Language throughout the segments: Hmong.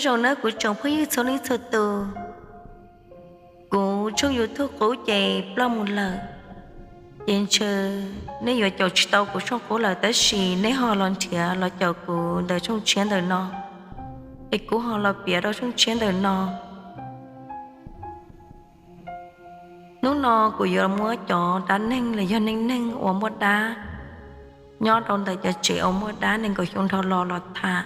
Nyob zoo nawb kuv tsoom phooj ywg txhua leej txhua tus. Kuv tshooj YouTube qub ces ploj mus lawm, ces ntshe nej yuav caum tsis tau kuv tshooj qub lawm, tab sis nej ho los nrhiav los caum kuv ntawm tshooj tshiab ntawm no, es kuv ho los piav rau tshooj tshiab ntawm no. Hnub no kuv yuav muab cov dab neeg los yog neej neeg uas muaj dab nyob rau ntawm cov tsev uas muaj dab nees nkaum xyoo dhau los los tham.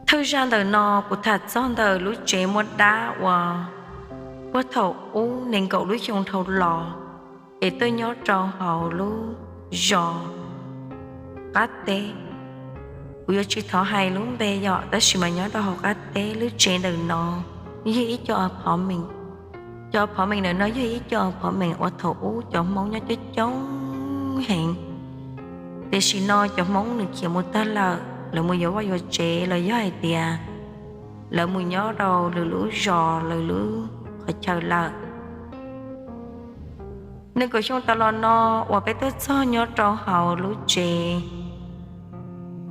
Thawj zaj ntawm no kuv tham txog ntawm lub tsev muaj dab uas puag thaum ub nees nkaum lub xyoo dhau los, es tuaj nyob rau hauv lub zos qab teb. Kuv yuav tsis thov hais lub npe yom, tab sis mas nyob rau hauv qab teb. Lub tsev ntawm no yog ib co apartment. Cov apartment ntawm no yog ib co apartment uas thaum ub cov Hmoob nyob coob coob heev, tiam sis no cov Hmoob nws khiav mus tag lawm, lawv mus yuav vaj yuav tsev los yog hais tias lawv mus nyob rau lwm lub zos lwm lub qhov chaw lawm. Nees nkaum xyoo tas los no uas peb tuaj txog nyob rau hauv lub tsev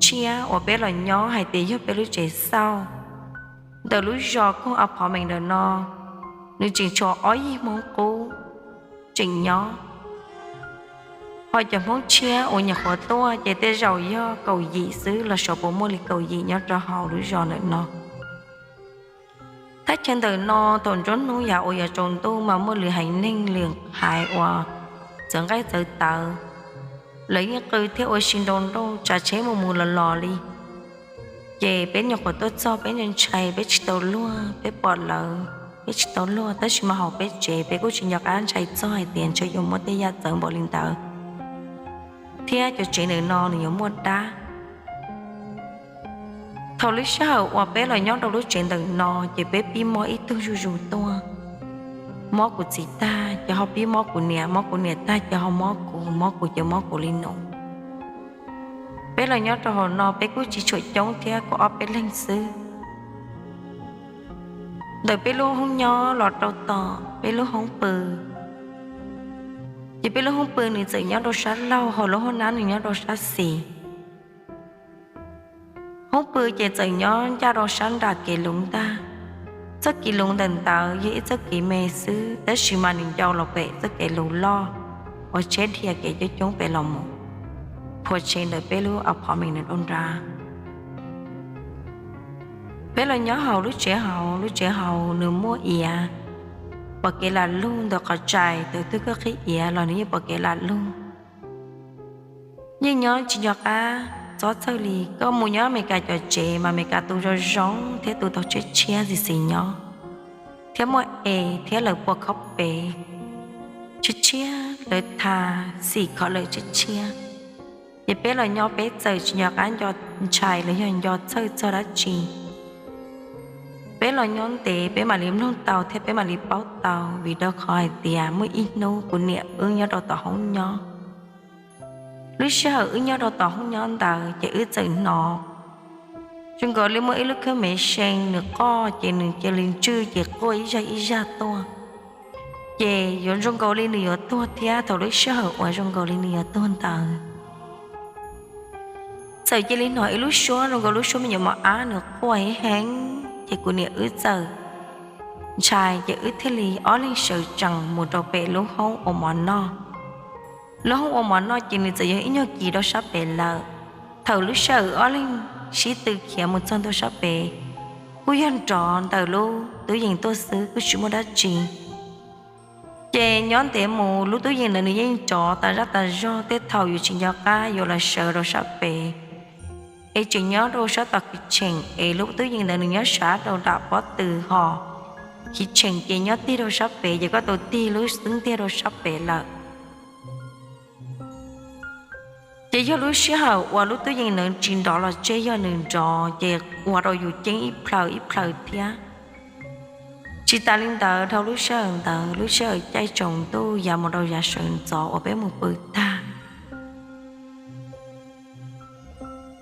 tshiab uas peb los nyob hais tias yog peb lub tsev xauj ntawm lub zos koog apartment ntawm no, nws tseem tshuav ob yig Hmoob qub tseem nyob. Ho cov Hmoob tshiab uas nyuam qhuav tuaj ces tej zaum yog kaum yim xwb los xyov puas muaj li kaum yim nyob rau hauv lub zos ntawm no. Thaj chaw ntawm no thaum nruab hnub yav uas yuav tsaus ntuj mas muaj lwm haiv neeg lwm haiv uas txawv nqaij txawv tawv, lawv yeej qw thiab ua si nroo nroo tsav tsheb mus mus los los li. Ces peb nyuam qhuav tuaj txog peb ntshai ntshai, peb tsis tau luag, peb pom lawv peb tsis tau luag, tab sis mas hauv peb tsev peb kuj tsis nco qab ntshai txog hais tias ntshe yuav muaj tej yam txawv npaum li ntawd, thiab cov tsev ntawm no nws yuav muaj dab. Thaum lub sij hawm uas peb los nyob rau lub tsev ntawm no ces peb pib mob ib tug zuj zus tuaj. Mob kuv txiv tag ces ho pib mob kuv niam, mob kuv niam tag ces ho mob kuv, mob kuv ces mob kuv li no. Peb los nyob rau hauv no peb kuj tsis tshua coob thiab, kuj ob peb leeg xwb. Ntawm peb lub hoob nyob los rau tom peb lub hoob pw, ces peb lub hoob pw nws txawm nyob rau sab laug, ho lub hoob nab nws nyob rau sab xis. Hoob pw ces txawm nyob ncaj rau sab nram kev luv ntag. Txoj kev luv ntawm ntawd yog ib txoj kev me xwb, tab sis mas nws ncau los pem txoj kev luv loj uas tsheb dhia kev coob coob pem los mus, phua tsheb ntawm peb lub apartment nws rau nrad. Peb los nyob hauv lub tsev hauv, lub tsev hauv nws muaj iav, pom kev lam lug ntawm qhov rais, thaum twg koj qhib iav los nws yeej pom kev lam lug. Yeej nyob tsis nco qab txob txhawj li. Koj mus nyob Amelikas cov tsev mas Amelikas tus zoo zoo thiab tus tau tshiab tshiab xis xis nyob, thiab muaj es thiab lawv pua khob pes tshiab tshiab, lawv tha xim khov lawm tshiab tshiab. Ces peb los nyob peb txawm tsis nco qab nco ntshai los yog nco txhawj txog dab tsi. Peb los nyob ntev peb mam li mloog tau thiab peb mam li paub tau, vim rau qhov hais tias muaj ib hnub kuv niam wb nyob rau tom hoob nyob. Lub sij hawm wb nyob rau tom hoob nyob ntawd ces wb txawm hnov zoo nkaus li muaj ib lub khab mev see nws qoj ces nws cia li ntswj ces quaj ib zaj ib zaj tuaj. Ces yuav zoo nkaus li nws yuav tuag thiab, thaum lub sij hawm uas zoo nkaus li nws yuav tuag ntawd, txawm cia li hnov ib lub suab zoo nkaus lub suab me nyuam mos ab nws quaj heev heev, ces kuv niam wb txawm ntshai ces wb thiaj li ob leeg sawv tsees mus rau pem lub hoob ua mov noj. Lub hoob ua mov noj ces nws txawm yog ib nyuag kis rau sab pem lawm. Thaum lub sij hawm ob leeg sib tw khiav mus txog ntua sab pem, kuj yog nrov ntawm lub tub yees tuaj xwb kuj tsis muaj dab tsi. Ces nyob ntev mus lub tub yees ntawd nws yeej nrov tas zaj tas zog, tej thaum yus tsis nco qab yuav los sawv rau sab pem, es tseem nyob rau sab tom kitchen, es lub tub yees ntawd nws nyob sab rau nram pob tw ho kitchen ces nyob tig rau sab pem, ces koj tau tig lub xub ntiag rau sab pem lawm. Ces yog lub sij hawm uas lub tub yees ntawd tsis nrov los tseg, yog nws nrov ces ua rau yus ceeb ib plhaw ib plhaw thiab. Tsis tas li ntawd, dhau lub sij hawm ntawd lub sij hawm caij tsaus ntuj yav mus rau yav sawv ntxov uas peb mus pw tag,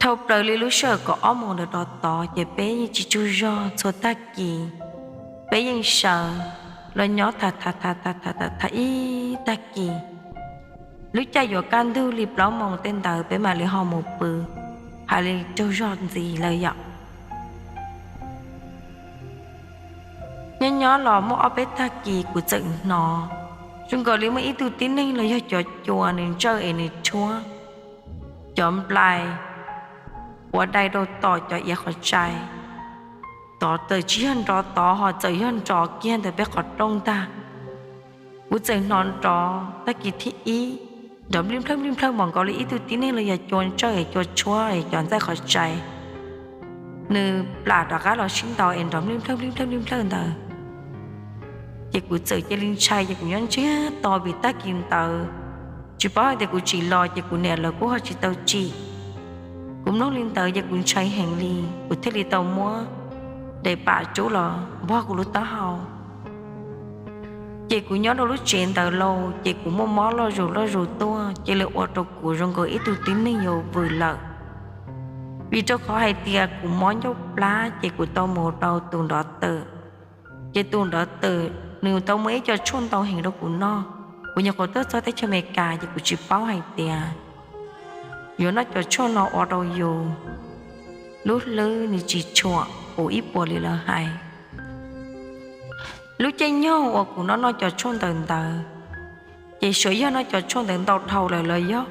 dhau plaws li lub sij hawm kaum ob moos ntawd rov tod ces peb yeej tsis tsaug zog txhua tag kis. Peb yeej sawv los nyob tham tham tham tham tham tham ib tag kis. Lub caij yuav kaj ntug li plaub moos tej ntawd peb mam li ho mus pw, hais li tsaug zog ntxiv lawm yom. Nyob nyob los muaj ob peb tag kis kuv txawm hnov zoo nkaus li muaj ib tug tib neeg los yog cov cua nws ntsawj es nws tshuab cov nplai uas dai rau tom cov iav qhov txai. Tod txawm tsis yog nrov tod ho txawm yog nrov kiag ntawm peb qhov rooj ntag. Kuv txawm hnov nrov tag kis thib ib, nrov nplij nplawj nplij nplawj npaum nkaus li ib tug tib neeg los yog cua ntsawj es cua tshuab es cov ntxaij qhov txai nws plam rov qab los sib ntaus es nrov nplij nplawj nplij nplawj nplij nplawj ntawd. Ces kuv txawm cia li ntshai ces kuv nyob ntsiag to vim tag kis ntawd tsis paub hais tias kuv tsim los ces kuv niam lawv kuj ho tsis tau tsim. Kuv mloog li ntawd ces kuv ntshai heev li, kuv thiaj li tau muab daim pam rub los npog kuv lub taub hau. Ces kuv nyob rau lub tsev ntawd lauj ces kuv muaj mob loj zus loj zus tuaj cia li ua rau kuv zoo nkaus ib tug tib neeg yuav vwm lawm. Vim rau qhov hais tias kuv mob ncauj plab ces kuv tau mus rau tus nrov tawm, ces tus nrov tawm nws tau muab ib co tshuaj ntau heev rau kuv noj. Kuv nyuam qhuav tuaj txog teb chaws Amelikas ces kuv tsis paub hais tias yuav noj cov tshuaj no ua rau yus lub hlwb nws tsis tshuam kuv ib puas li lawv hais. Lub caij nyoog uas kuv noj noj cov tshuaj ntawm ntawd, ces xyov yog noj cov tshuaj ntawd ntau dhau lawm los yog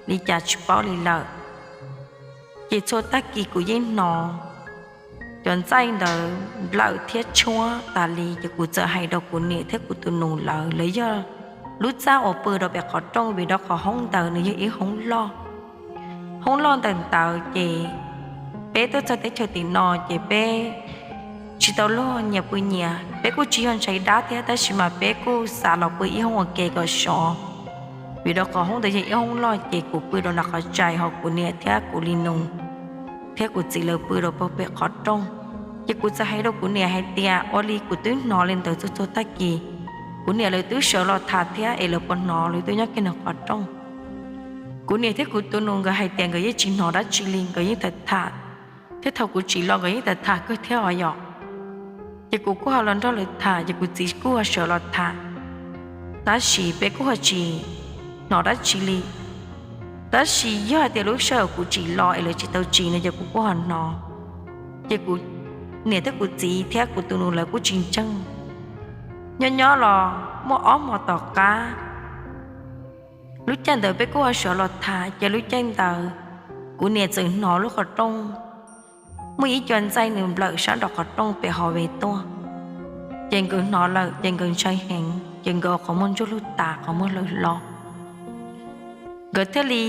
li cas tsis paub li lawm. Ces txhua tag kis kuv yeej hnov cov ntxaij ntawd nplawm thiab tshuab tas li ces kuv txawm hais rau kuv niam thiab kuv tus nus lawv, lawv yog lub txaj uas pw rau pem qhov rooj vim rau qhov hoob ntawd nws yog ib hoob loj. Hoob loj ntawm ntawd ces peb tuaj txog teb chaws tim no ces peb tsis tau luag nyias pw nyias, peb kuj tsis yog ntshai dab thiab tab sis mas peb kuj xav los pw ib hoob ua ke kom sov. Vim rau qhov hoob ntawd yog ib hoob loj ces kuv pw rau nram qhov txai ho kuv niam thiab kuv li nus thiab kuv txiv lawv pw rau pem qhov rooj. Ces kuv txawm hais rau kuv niam hais tias ua li kuv twb hnov li ntawd txhua txhua tag kis, kuv niam lawv twb sawv los tham thiab es lawv puas hnov, lawv twb nyob kiag nram qhov rooj. Kuv niam thiab kuv tus nus nkawd hais tias nkawd yeej tsis hnov dab tsi li, nkawd yeej tham tham, thiab thaum kuv tsim los nkawd yeej tham tham kawg thiab os yom. Ces kuv kuj ho los nrog lawv tham ces kuv txiv kuj ho sawv los tham, tab sis peb kuj ho tsis hnov dab tsi li. Tab sis yog hais tias lub sij hawm kuv tsim los es lawv tsis tau tsim no ces kuv kuj ho hnov. Ces kuv niam thiab kuv txiv thiab kuv tus nus lawv kuj tsis ntseeg. Nyob nyob los muaj ob hmo tom qab, lub caij ntawd peb kuj ho sawv los tham ces lub caij ntawd kuv niam txawm hnov lub qhov rooj muaj ib co ntxaij nws nplawm sab nraum qhov rooj pem hauv ve tuaj. Ces nkawd hnov lawm ces nkawd ntshai heev ces nkawd ua qhov muag ntsuag lug tas qhov muag lawm los. Nkawd thiaj li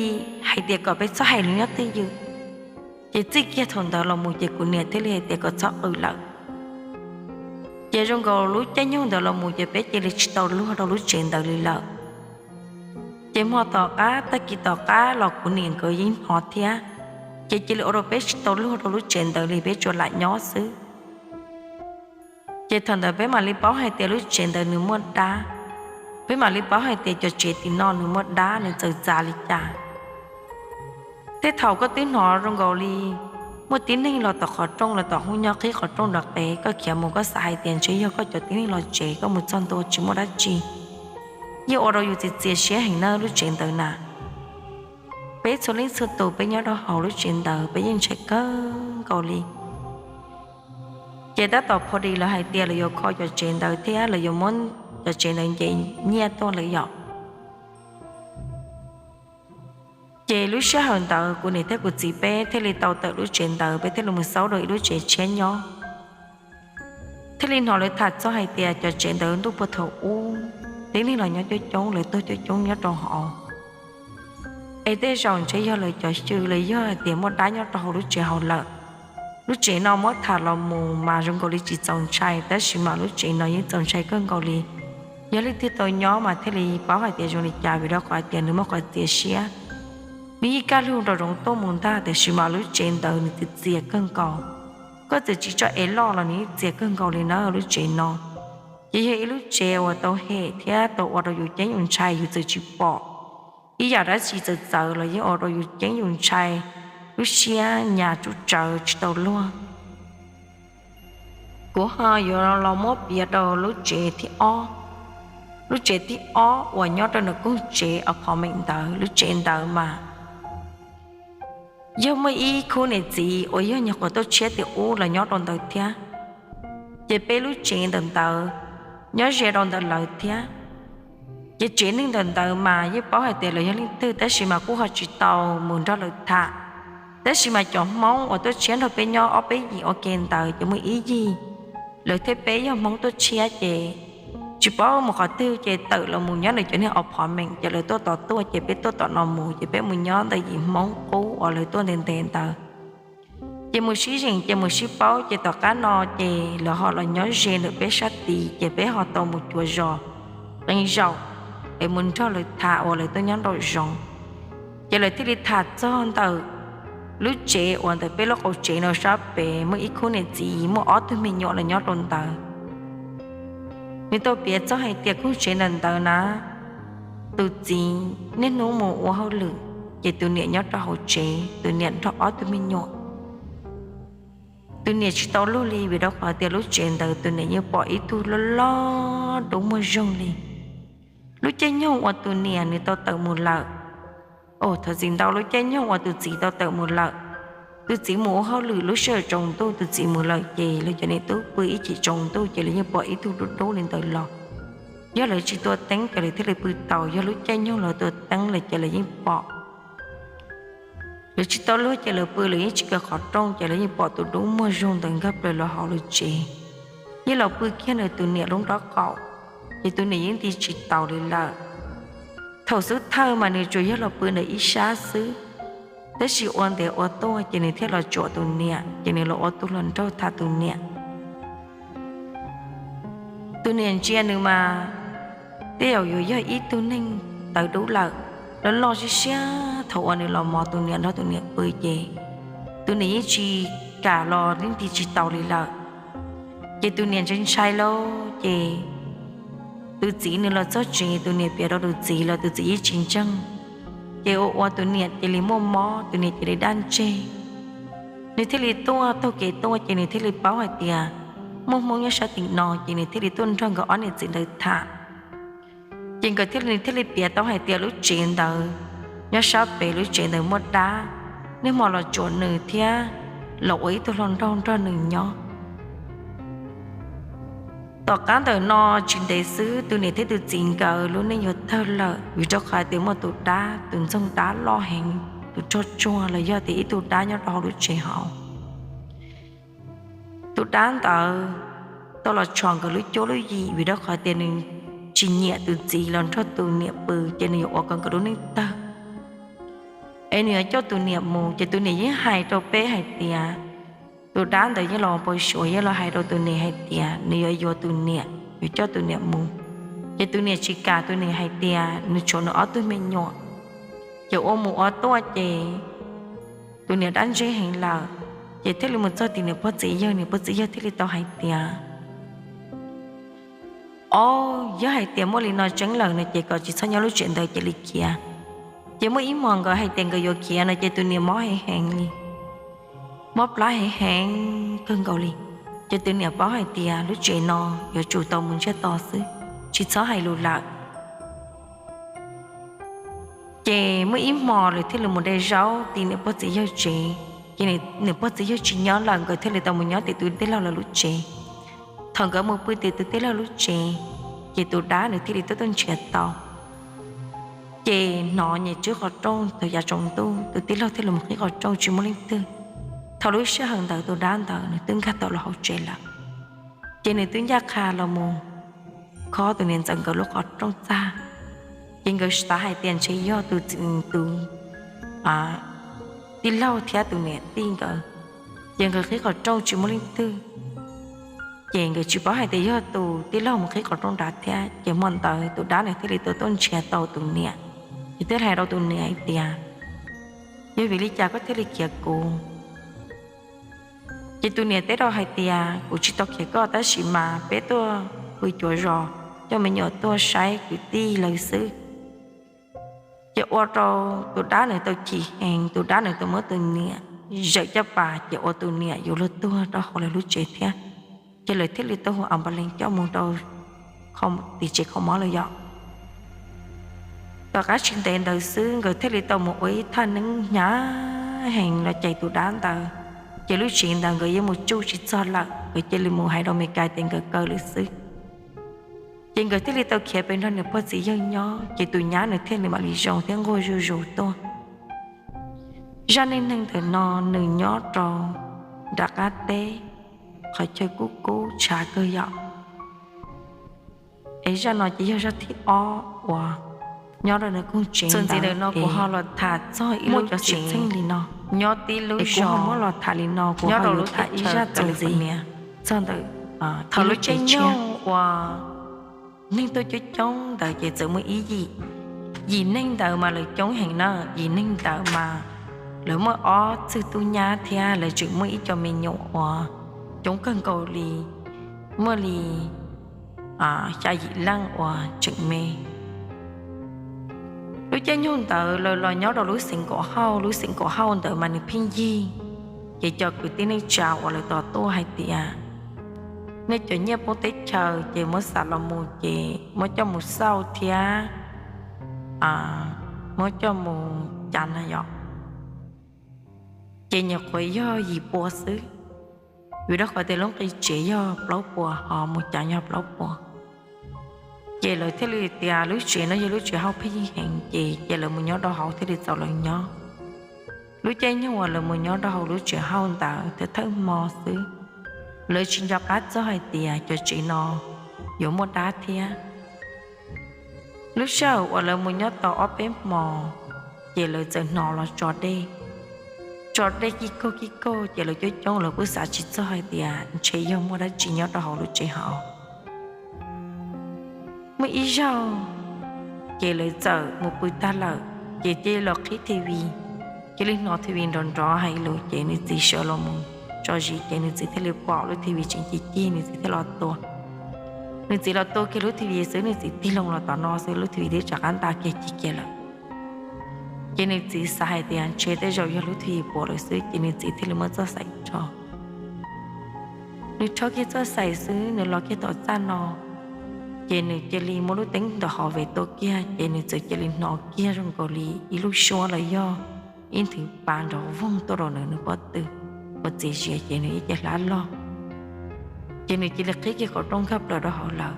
hais tias kom peb txhob hais lus nyob twj ywm. Ces txij kiag thaum ntawd los mus ces kuv niam thiaj li hais tias kom txhob qw lawm. Ces zoo nkaus lub caij nyoog ntawd los mus ces peb cia li tsis tau luag rau lub tsev ntawd li lawm. Ces hmo tom qab tag kis tom qab los kuv niam nkawd yeej hnov thiab, ces cia li ua rau peb tsis tau luag rau lub tsev ntawd li, peb tsuas lam nyob xwb. Ces thaum ntawd peb mam li paub hais tias lub tsev ntawd nws muaj dab, peb mam li paub hais tias cov tsev tim no nws muaj dab nws txawv txav li cas. Tej thaum koj twb hnov zoo nkaus li muaj tib neeg los tom qhov rooj los tom hoob nyob qhib qhov rooj nrov qev, koj khiav mus koj xav hais tias ntshe yog koj cov tib neeg los tsev, koj mus txog ntua tsis muaj dab tsi. Yeej ua rau yus txias txias siab heev na lub tsev ntawd na. Peb txhua leej txhua tus peb nyob rau hauv lub tsev ntawd peb yeej ntshai kawg nkaus li. Ces tab tom pho dis lawv hais tias lawv yuav kho cov tsev ntawd thiab lawv yuav muab cov tsev ntawd nce nyiaj tuaj lawm yom. Ces lub sij hawm ntawd kuv niam thiab kuv txiv peb thiaj li tau tawm lub tsev ntawd, peb thiaj li mus xauj rau ib lub tsev tshiab nyob. Thiaj li hnov lawv tham txog hais tias cov tsev ntawd ntuj puag thaum ub tib neeg los nyob coob coob, lawv tuag coob coob nyob rau hauv. Es tej zaum ntshe yog lawv cov xyw los yog hais tias muaj dab nyob rau hauv lub tsev hauv lawm. Lub tsev no muab tham los mus mas zoo nkaus li tsis txaus ntshai, tab sis mas lub tsev no yeej txaus ntshai kawg nkaus li. Yog leej twg tau nyob mas thiaj li paub hais tias zoo li cas, vim rau qhov hais tias nws muaj qhov txias siab. Nws yeej kaj lug nraum zoov tuaj mus ntag, tiam sis mas lub tsev ntawd nws txias txias kawg nkaus. Koj txawm tsis tso es loj los nws yeej txias kawg nkaus li na lub tsev no. Ces yog ib lub tsev uas tau hem thiab tau ua rau yus ceeb yus ntshai, yus txawm tsis pom ib yam dab tsi txawv txawv los yeej ua rau yus ceeb yus ntshai, lub siab nyas tsuj tsawv tsis tau luag. Kuv ho yuav los muab piav rau lub tsev thib ob. Lub tsev thib ob uas nyob rau nram koog tsev apartment ntawd, lub tsev ntawd mas yog muaj ib khub niam txiv uas yog nyuam qhuav tuaj tshiab tim ub los nyob rau ntawd thiab. Ces peb lub tsev ntawm ntawd nyob ze rau ntawm lawv thiab. Ces tsev neeg ntawm ntawd mas yeej paub hais tias lawv yog leej twg, tab sis mas kuj ho tsis tau mus nrog lawv tham. Tab sis mas cov Hmoob uas tuaj tshiab nrog peb nyob ob peb yim ua ke ntawd ces muaj ib yig, lawv thiab peb yog Hmoob tuaj tshiab ces tsis paub mus qhov twg ces tawm los mus nyob nws cov niag apartment, ces lawv tuaj tom tuaj ces peb tuaj tom no mus, ces peb mus nyob ntawm yim Hmoob qub uas lawv tuaj ntev ntev ntawd. Ces mus sib zeem ces mus sib paub, ces tom qab no ces lawv ho los nyob ze ntawm peb sab tid, ces peb ho tau mus cuav zos qee zaum es mus nrog lawv tham uas lawv tuaj nyob nraum zoov. Ces lawv thiaj li tham txog ntawm lub tsev uas ntawm peb lub qaum tsev no sab pem muaj ib khub niam txiv muaj ob tug me nyuam los nyob rau ntawd. Nws tau piav txog hais tias khub tsev ntawm ntawd na, tus txiv niaj hnub mus ua hauj lwm, ces tus niam nyob rau hauv tsev, tus niam nrog ob tug me nyuam. Tus niam tsis tau luag li vim rau qhov tias lub tsev ntawd tus niam yeej pom ib tug loj loj dub muag zoog li. Lub caij nyoog uas tus niam nws tau tawm mus lawm, o, thov txim ntau, lub caij nyoog uas tus txiv tau tawm mus lawm. Tus txiv mus ua hauj lwm lub sij hawm tsaus ntuj, tus txiv mus lawm ces lawv cov niam tub pw ib chim tsaus ntuj ces lawv yeej pom ib tug dub dub li ntawd los. Yog lawv tsis tua teeb ces lawv thiaj li pw tau, yog lub caij nyoog lawv tua teeb lawm ces lawv yeej pom. Lawv tsis tau luag ces lawv pw lawv yeej tsis kaw qhov rooj ces lawv yeej pom tus dub muag zoog ntawd nkag plaws los hauv lub tsev. Yeej los pw kiag ntawm tus niam lub nraub qaum, ces tus niam yeej nti tsis taus li lawm. Thaum xub thawj mas nws tsuas yog los pw ntawm ib sab xwb, tab sis ua ntev ua tuaj ces nws thiaj los tsuam tus niam, ces nws los ua tus hluas nraug tham tus niam. Tus niam ntsia nws mas tej zaum yuav yog ib tug neeg tawv dub lawm, loj loj siab siab. Thaum uas nws los mos tus niam nrog tus niam pw ces tus niam yeej tsis kam los, yeej nti tsis taus li lawm. Ces tus niam ntshai ntshai lauj, ces tus txiv nws los txog tsev, tus niam piav rau tus txiv los tus txiv yeej tsis ntseeg. Ces ua ua tus niam cia li muaj mob, tus niam cia li daj ntseg. Nws thiaj li tuaj taug kev tuaj ces nws thiaj li paub hais tias muaj Hmoob nyob sab tim no, ces nws thiaj li tuaj nrog nkawd ob niam txiv ntawd tham. Ces nkawd thiaj li, nws thiaj li piav tau hais tias lub tsev ntawd nyob sab pem lub tsev ntawd muaj dab, niaj hmo los tsuam nws thiab los ua ib tug hluas nraug nrog nws nyob. Tom qab ntawm no tsis ntev xwb tus niam thiab tus txiv nkawd lub neej yuav tawg lawm, vim rau qhov tias muaj tus dab, tus ntxoog dab loj heev, tus rog tsuag los yog tias ib tug dab nyob rau hauv lub tsev hauv. Tus dab ntawd tau los tshom nkawd lub cuab lub yig, vim rau qhov tias nws tsis nyiam tus txiv los nrog tus niam pw, ces nws yuav ua kom nkawd lub neej tawg. Es nws yuav coj tus niam mus, ces tus niam yeej hais rau peb hais tias, tus dab ntawd yeej los pau suav yeej los hais rau tus niam hais tias nws yuav yuav tus niam, yuav coj tus niam mus. Ces tus niam tsis kam, tus niam hais tias nws tshuav nws ob tug me nyuam, ces ua mus ua tuaj ces tus niam dab ntseg heev lawm. Ces thiaj li mus txog tim niam pog txiv yawg, niam pog txiv yawg thiaj li tau hais tias, o, yog hais tias muaj li no tseeb lawm no ces kom tsis txhob nyob lub tsev ntawd, cia li khiav. Ces muaj ib hmos nkawd hais tias nkawd yuav khiav no ces tus niam mob heev heev li, mob plab heev heev kawg nkaus li. Ces tus niam paub hais tias lub tsev no yuav tsum tau mus ntsiag to xwb, tsis txhob hais lus lawm. Ces muaj ib hmo lawv thiaj li mus de zaub tim niam pog txiv yawg tsev, ces niam pog txiv yawg tsis nyob lawm, nkawd thiaj li tau mus nyob tim tus tij laug lawv lub tsev. Thaum nkawd mus pw tim tus tij laug lub tsev, ces tus dab nws thiaj li tuaj tuaj nrhiav tau. Ces hnov nyem tswb qhov rooj thaum yav tsaus ntuj, tus tij laug thiaj li mus qhib qhov rooj tsis muaj leej twg. Thaum lub sij hawm ntawd tus dab ntawd nws twb nkag tau los hauv tsev lawm. Ces nws twb ncaj qha los mus khob tus niam ntxawm nkawd lub qhov rooj txag. Ces nkawd xav hais tias ntshe yog tus, tus tij laug thiab tus niam tij nkawd, ces nkawd qhib qhov rooj tsis muaj leej twg. Ces nkawd tsis paub hais tias yog tus tij laug mus qhib qhov rooj nrad thiab. Ces hmo ntawd tus dab nws thiaj li tuaj tuaj nrhiav tau tus niam, ces thiaj hais rau tus niam hais tias, yog vim li cas koj thiaj li khiav kuv? Ces tus niam teb rau hais tias, kuv tsis tau khiav koj, tab sis mas peb tuaj pw cuav zos, coj me nyuam tuaj saib kwv tij lawv xwb. Ces ua rau tus dab nws tau chim heev, tus dab nws tau muab tus niam zawm caj pas, ces ua tus niam yuav luag tuag rau hauv lawv lub tsev thiab. Ces lawv thiaj li tau hu ambulance coj mus rau tim tsev kho mob lawm yom. Tom qab tsis ntev ntawd xwb nkawd thiaj li tau mus ua ib thaj neeb hnyav heev los cais tus dab ntawd, ces lub tsev ntawd nkawd yeej mus tsuj tsis txog lawm. nkawd cia li mus hais rau Meskas tias nkawd kaw lawm xwb. Ces nkawd thiaj li tau khiav pem nrog niam pog txiv yawg nyob, ces tus nyab nws thiaj li mam li zoo thiab nquag zuj zus tuaj. Zaj neej neeg ntawm no nws nyob rau nram qab teb, qhov chaw kub kub tshav kawg yom. Es zaj no ces yog zaj thib ob uas nyob rau nws koog tsev. Txuas ntxiv ntawm no kuv ho los tham txog ib lub tsev li no, nyob tib lub zos, muab los tham li no kuv ho yuav tham ib zaj txuas ntxiv txog ntawm thaum lub caij nyoog uas neeg tuaj coob coob ntawd ces txawm muaj ib yim. Yim neeg ntawd mas lawv coob heev na, yim neeg ntawd mas lawv muaj ob txwg tub nyab thiab lawv tseem muaj ib co me nyuam uas coob kawg nkaus li, muaj li xya yim leej uas tseem me. Lub caij nyoog ntawd lawv los nyob rau lub xeev Nkaum Hauj, lub xeev Nkaum Hauj ntawd mas nws pheej yig. Ces cov kwv tij neej tsa uas lawv tos tuaj hais tias nej cov nyiaj poob teb chaws ces muab xa los mus ces muab coj mus xauj thiab muab coj mus cas na yom, ces nyuam qhuav yog yim pua xwb, vim rau qhov tias lub nqi tsev yog plaub puas ho mus cas yog plaub puas. Ces lawv thiaj li tias lub tsev no yog lub tsev hauj pheej yig heev ces cia lawv mus nyob rau hauv thiaj li txaus lawv nyob. Lub caij nyoog uas lawv mus nyob rau hauv lub tsev hauj ntawd thawj thawj hmo xwb, lawv tsis nco qab txog hais tias cov tsev no yuav muaj dab thiab. Lub sij hawm uas lawv mus nyob tau ob peb hmo, ces lawv txawm hnov los tso dej, tso dej kij kaug kij kaug, ces lawv coob coob lawv kuj xav tsis txog hais tias ntshe yog muaj dab tsi nyob rau hauv lub tsev hauv. Muaj ib zaug, ces lawv txawm mus pw tag lawm, ces cia li los qhib T V, cia li hnov T V nrov nrov hais lus, ces nws txiv sawv los mus tso zis, ces nws txiv thiaj li pom lub T V tseem cig cig, nws txiv thiaj los tua. Nws txiv los tua kiag lub T V xwb, nws txiv tig loo los tom no xwb lub T V twb rov qab nta kiag cig kiag lawm. Ces nws txiv xav hais tias ntshe tej zaum yog lub T V puas lawm xwb, ces nws txiv thiaj li muab txoj xaim rho. Nws rho kiag txoj xaim xwb, nws los kiag tom txaj no, ces nws cia li muab lub teeb ntawm hauv vev tua kiag, ces nws txawm cia li hnov kiag zoo nkaus li ib lub suab los yog ib nthwv pa nrov voog tuaj rau nws, nws pob tw ua txias zias, ces nws ib ce hlab log. Ces nws cia li qhib kiag qhov rooj nkag plaws rau hauv lawm.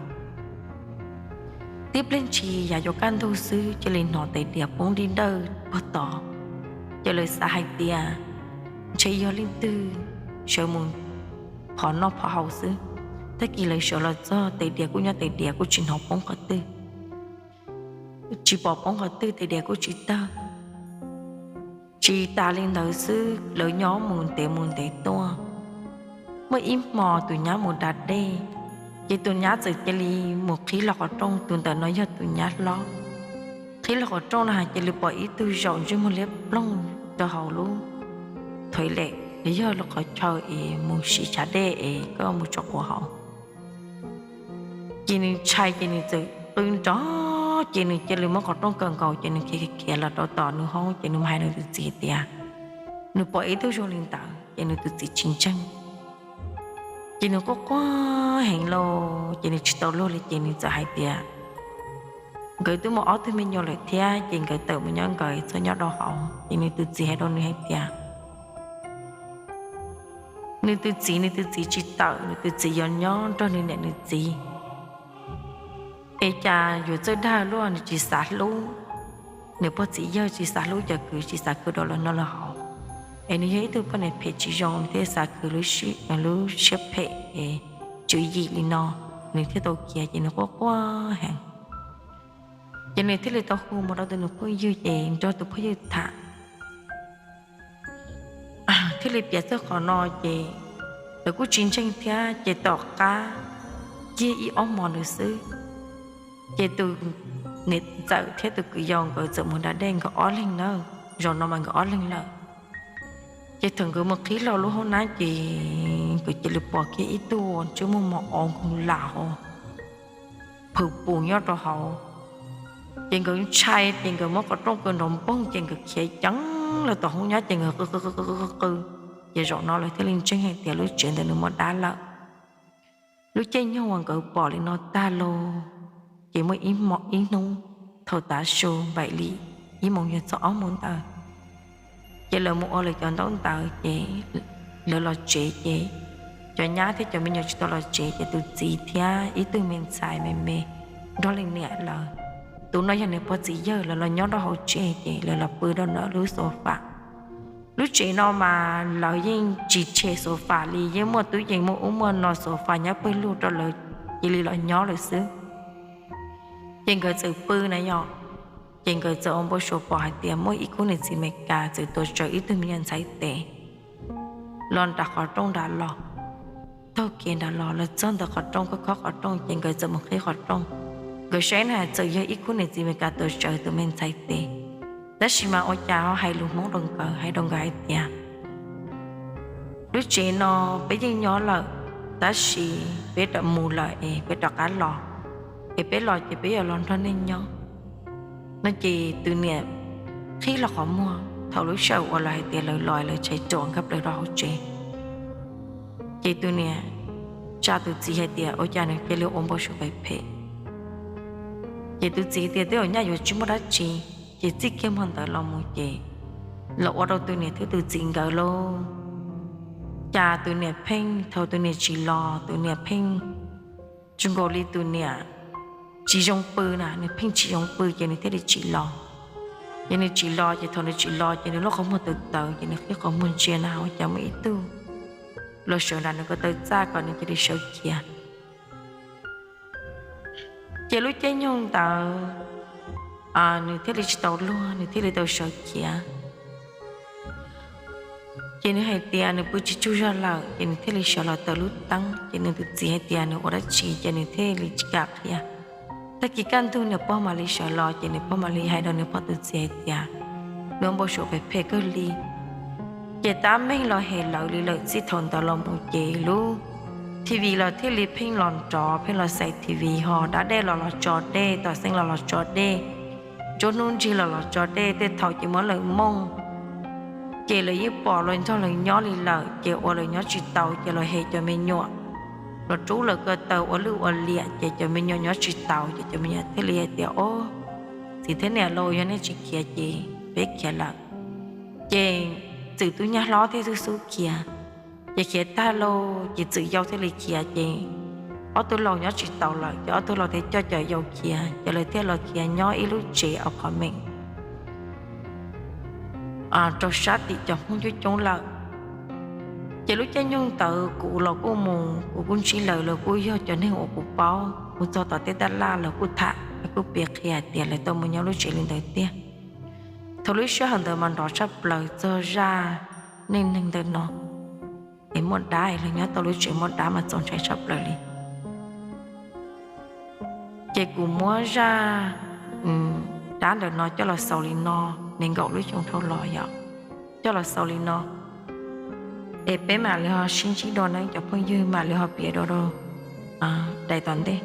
Tib pliag ntshis yav yuav kaj ntug xwb, cia li hnov tais diav poob dib dawj puag tod. Ces lawv xav hais tias ntshe yog leej twg sawv mus phov noj phov haus xwb. Tag kis lawv sawv los txog tais diav kuj nyob tais diav, kuj tsis hnov poob qhov twg, tsis pom poob qhov twg, tais diav kuj tsis tawg. Tsis tas li ntawd xwb, lawv nyob mus ntev mus ntev tuaj, muaj ib hmo tus nyab mus da dej, ces tus nyab txawm cia li mus qhib hlo qhov rooj, tus ntawm no yog tus nyab hlob. Qhib hlo qhov rooj no cia li pom ib tug zaum ntsej muag liab ploog rau hauv lub toilet, yog lub qhov chaw es mus siv chav dej es koj mus tso quav hauv. Ces nws ntshai ces nws txawm qw nrov, ces nws cia li muab qhov rooj kaw nkaus, ces nws khiav khiav los rau tom nws hoob, ces nws mus hais nws tus txiv tias nws pom ib tug zoo li ntawd, ces nws tus txiv tsis ntseeg. Ces nws quaj quaj heev lauj, ces nws tsis tau luag li, ces nws txawm hais tias nkawd twb muaj ob tug me nyuam lawm thiab, ces nkawd tawm mus nyob nkawd, txhob nyob rau hauv. Ces nws tus txiv hais rau nws hais tias nws tus txiv, nws tus txiv tsis tawm, nws tus txiv yuav nyob nrog nws niam nws txiv. Es cas yuav txawj dag luaj, nws tsis xav hlub nws pog txiv yawg, tsis xav hlub cov kwv, tsis xav khwv rau lawv noj lawv haus. Es nws yog ib tug poj niam phem tsis zoo, nws thiaj xav khwv lub siab phem es tswv yim li no, nws thiaj tau khiav, ces nws quaj quaj heev. Ces nws thiaj li tau hu mus rau tus nws phooj ywg, ces nrog tus phooj ywg tham, thiaj li piav txog qhov no, ces lawv kuj tsis ntseeg thiab. Ces tom qab kiag ib ob hmo ntawd xwb, ces tus niam ntxawm thiab tus kwv yau nkawd txawm mus da dej nkawd ob leeg na, zaum no mas nkawd ob leeg lawm. Ces thaum nkawd mus qhib hlo lub hoob nab, ces nkawd cia li pom kiag ib tug ntsej muag mos av nkoos lam hos phwm pus nyob rau hauv. Ces nkawd ntshai, ces nkawd muab qhov rooj kaw nrov npoog, ces nkawd khiav ceev los tom hoob nyob, ces nkawd qw qw qw qw qw qw. Ces zaum no lawv thiaj li ntseeg hais tias lub tsev ntawd nws muaj dab lawm. Lub caij nyoog uas nkawd pom li no tag los, ces muaj ib hmo ib hnub, thaum tav su npaim li ib moos yog txog ob moos ntawd, ces lawv mus ua lawv cov ntaub ntawv, ces lawv los tsev, ces cov nyab thiab cov me nyuam tsis tau los tsev, ces tus txiv thiab ib tug me ntxhais me me nrog leej niam lawm. Tus no yog nws pog txiv yawg, lawv los nyob rau hauv tsev ces lawv los pw rau ntawm lub xov fam. Lub tsev no mas lawv yeej tsis tshem xov fam li, yeej muaj tub yees muaj ub muaj no, xov fam nyob pawg lug rau lawv cia li los nyob lawm xwb. Ces nkawd txawm pw na yom, ces nkawd txawm ua npau suav pom hais tias muaj ib khub niam txiv Amelikas txawm tuav tsawv ib tug me nyuam ntxhais tes los nram qhov rooj nram los, taug kev nram los, los txog ntawm qhov rooj, khob khob qhov rooj, ces nkawd txawm mus qhib qhov rooj. Nkawd saib na txawm yog ib khub niam txiv Amelikas tuav tsawv tus me ntxhais tes, tab sis mas ua cas ho hais lus Hmoob rau nkawd, hais rau nkawd hais tias, lub tsev no peb yeej nyob lawm, tab sis peb mus lawm es peb rov qab los, es peb los ces peb yuav los nrog nej nyob no. Ces tus niam qhib hlo qhov muag, thaum lub sij hawm uas lawv hais tias lawv los lawv tshais ruam nkag plaws rau hauv tsev, ces tus niam tsa tus txiv hais tias ua cas nws cia li ua npau suav phem phem. Ces tus txiv tias twb ua nyab yuav tsis muaj dab tsi, ces txij kiag hmo ntawd los mus ces los ua rau tus niam thiab tus txiv nkawd lauj, cas tus niam pheej, thaum tus niam tsis los tus niam pheej, zoo nkaus li tus niam tsis zoo pw na, nws pheej tsis zoo pw ces nws thiaj li tsis los. Ces nws tsis los ces thaum nws tsis los ces nws lub qhov muag tawv tawv, ces nws qhib qhov muag ntsia na ua cas muaj ib tug los sawv nram nws ko taw txaj kom nws cia li sawv khiav. Ces lub caij nyoog ntawd nws thiaj li tsis tau luag, nws thiaj li tau sawv khiav. Ces nws hais tias nws pw tsis tsaug zog lawm, ces nws thiaj li sawv los taws lub teeb. Ces nws tus txiv hais tias nws ua dab tsi, ces nws thiaj li tsis kam qhia. Tag kis kaj ntug nws pog mam li sawv los, ces nws pog mam li hais rau nws pog tus txiv hais tias, nws ua npau suav phem phem kawg li. Ces tab meeg los hem lawv li lawm, txij thaum ntawd los mus ces lub TV los thiaj li pheej los nrov, pheej los xaiv TV, ho dab dej los los tso dej, tom xeeb los los tso dej, nruab hnub nrig los los tso dej, tej thaum ces muab lawm mooj. Ces lawv yeej pom los nrog lawv nyob li lawm, ces ua lawv nyob tsis taus, ces los hem cov me nyuam, los rub lawv ko taw ua lwj ua liam, ces cov me nyuam nyob tsis taus, ces cov me nyuam thiaj li hais tias, o, txiv thiab niam lauj, yog nej tsis khiav ces peb khiav lawm. Ces txwm tub nyab hlob thiaj xub xub khiav. Ces khiav tag lauj, ces txwm yau thiaj li khiav, ces ob tug laus nyob tsis taus lawm, ces ob tug laus thiaj coj cov yau khiav, ces lawv thiaj los khiav nyob ib lub tsev apartment rau sab tim cov Hmoob coob coob lawm. Ces lub caij nyoog ntawd kuv los kuj mus, kuv kuj ntsib lawv, lawv kuj yog cov neeg uas kuv paub, mus txog tom tej taj laj lawv kuj tham, lawv kuj piav qhia hais tias lawv tau mus nyob lub tsev li ntawd tiag. Thaum lub sij hawm ntawd mas nrov tshaj plaws txog zaj neej neeg ntawm no, es muaj dab es lawv nyob tau lub tsev muaj dab mas txaus ntshai tshaj plaws li. Ces kuv muab zaj dab ntawm no coj los xaus li no, nees nkaum lub xyoo dhau los yom, coj los xaus li no, es peb mam li ho sib ntsib dua nawb cov phooj ywg, mam li ho piav dua rau daim tom ntej.